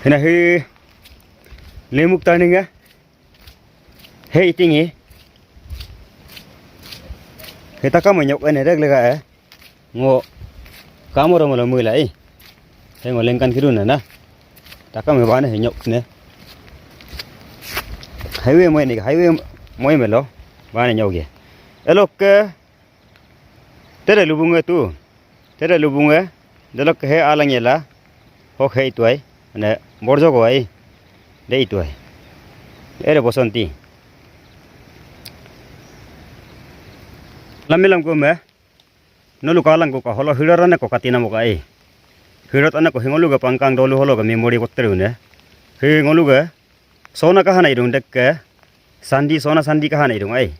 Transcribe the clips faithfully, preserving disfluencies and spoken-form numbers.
Ina hi lemuk taninga. He itingi. He takam nyok ene dek lega e. Ngo kamoro mala mula e. He ngo lengkan kiruna na. Takam bane he nyok ne. Highway moy ne highway moy melo. Bane nyok ye. Elokke. Tere lubunge tu. Tere lubunge. Delokke he alang yela. Hok he ituai. Ane borjo ko ai. De ituai. Ere bosonti. Lami lam kume. Nolu kalang ko ka holo hirot ane ko katina mo ka ai. Hirot ane ko hingolu ga pangkang dolu holo ga memory kotter une. Hingolu ga sona kahana idung dekke. Sandi sona sandi kahana idung ai.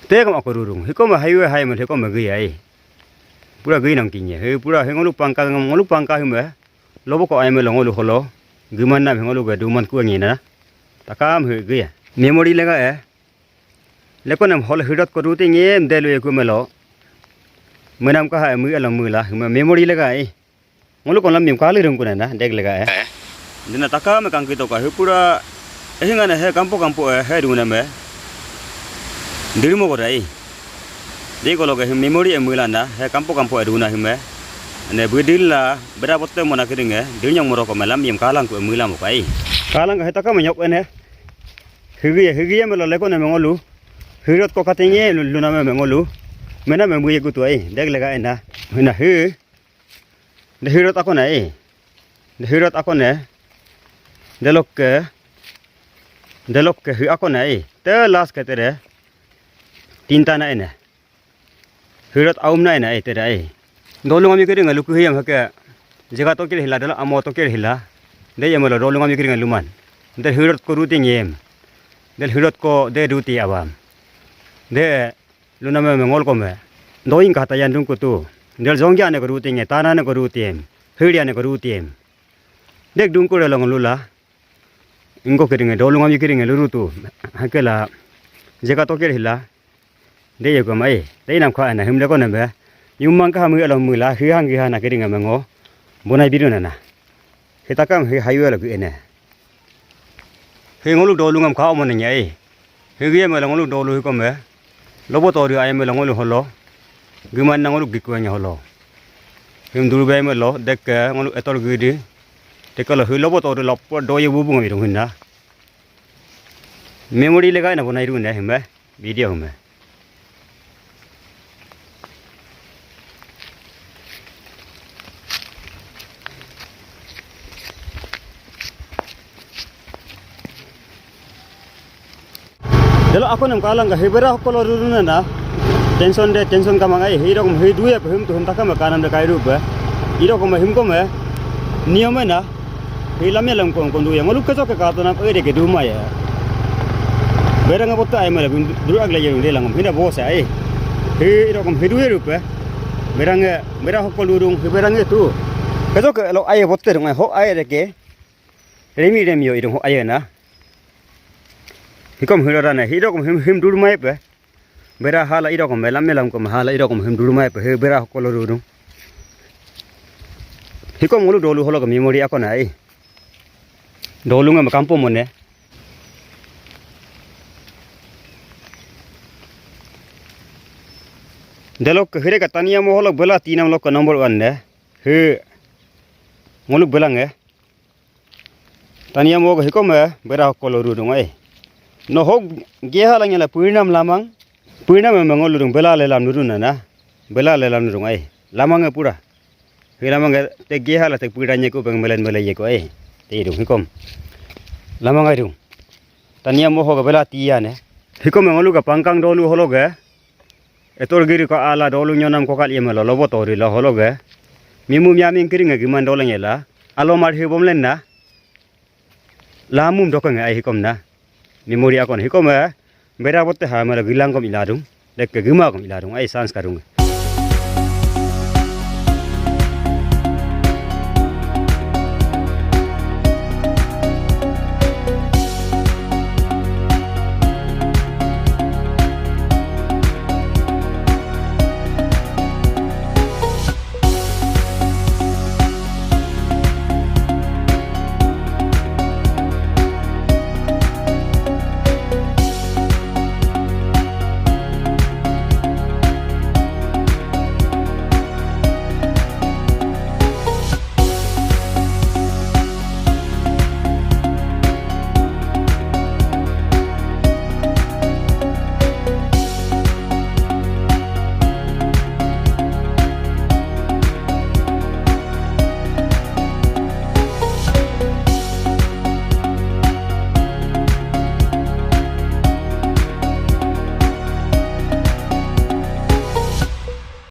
Te kam ako rurung. Hikoma highway hai mel hikoma gei ai. Pura gei nang kinya. He pura hingolu pangkang ngolu pangkang hime. Lobo ko ai melo ngolu holo. Giman nam hingolu ga duman kuangi na. Takam he gei. Memory lega e. Lekonem hol hirot ko ruti ngem delu eku melo. Menam kaha emu elo mula hima memory lega e. Ngolu kolam mim kali rung kuna na dek lega e. Dina takame kangkito ka hipura. Ehi ngane he kampo kampo e he duna me. Dirimo ko dai. Dek kolo ke him memory e mula na he kampo kampo e duna hime. Ane bedil la beda botte mona kiringe dirnyang moro ko melam mim kalang ko e mula mo kai. Kalang ka he takame nyok ene. Higiye higiye melo leko ne mengolu. Hirot ko katinge luna me mengolu. Mena me muye kutu ai dek lega ena. Hina hi. De hirot akone ai. De hirot akone. Delokke. Delokke hi akone ai. Te last ke tere. Tinta na ene. Hirot aum na ene ai tere ai. Dolung ami kiri ngaluku hiyam hake. Jega tokir hila dela amo tokir hila. De yamelo dolung ami kiri ngaluman. De hirot ko ruti ngem. Del hirot ko de ruti abam. De luna me mengol kome. Doing kata yandung kutu. Del jongja ne ko ruti nge tana ne ko ruti em. Hirya ne ko ruti em. Dek dungku re long lula. Ingko kiringe dolung ami kiringe lurutu. Hakela. Jeka tokir hila. De yeko mai. De inam kha na him de ko nembe. Yumang ka hamu elo mula hihang hihana kiringe mengo. Bonai bidu nana. Hitakam hi highway lagu ene. Hi ngolu dolungam ka omon nyai. Hi giye mela ngolu dolu hi kome. Lobo tori aye mela ngolu holo. Giman na ngolu gikuanya holo. Him duru be melo dekke ngolu etor gidi. Tekalo hi lobo tori lopo doye bubu ngam irung hinna. Memory lega na bonai rune hime. Video hime. Delo ako nem kalang ka hibera kolo ruruna na. Tension de tension kamang ai hirokom hiduya pehim tuhum takam kanam de kairu be. Irokom him kome. Niome na. Hilam yalam kong kondu ya ngolu kecoke kato nam ede ke duma ya. Berang botte ai mala duru agle ya de langom hina bos ai. Hirokom hiduya rupe. Berang berang hokol durung hiberang itu. Kecoke lo ai botte rung ai ho ai de ke. Remi remi yo irung ho ai na. Hikom hirorane hirokom him him durmai pe. Bera hala irokom melam melam kom hala irokom him durmai pe he bera kolo rurung. Hikom ngolu dolu holo ke memory ako nai. Dolu ngam kampo mone. Delok ke hire ka tania mo holok bela tinam lok ke number one ne. He ngoluk belang e. Tania moga hikome bera kolo rudung ai. No hok geha lang yala purinam lamang. Purinam emang ngoludung bela lelam nudung nana. Bela lelam nudung ai. Lamang e pura. Hi lamang e te geha la te purinye ko peng melen melen ye ko ai. Te idung hikom. Lamang ai dung. Tania moho ga bela tia ne. Hikom ngolu ga pangkang dolu holo ga. Etor giri ko ala dolu nyonam ko kal yemelo lobo tori lo holo ga. Mimu miaming kiri nga giman doleng yela. Alo mar hibom lenna. Lamum dokeng ai hikom na. Memory akon hikom e. Bera botte ha mala gilang kom iladung. Dek ke gima kom iladung ai sans kadung.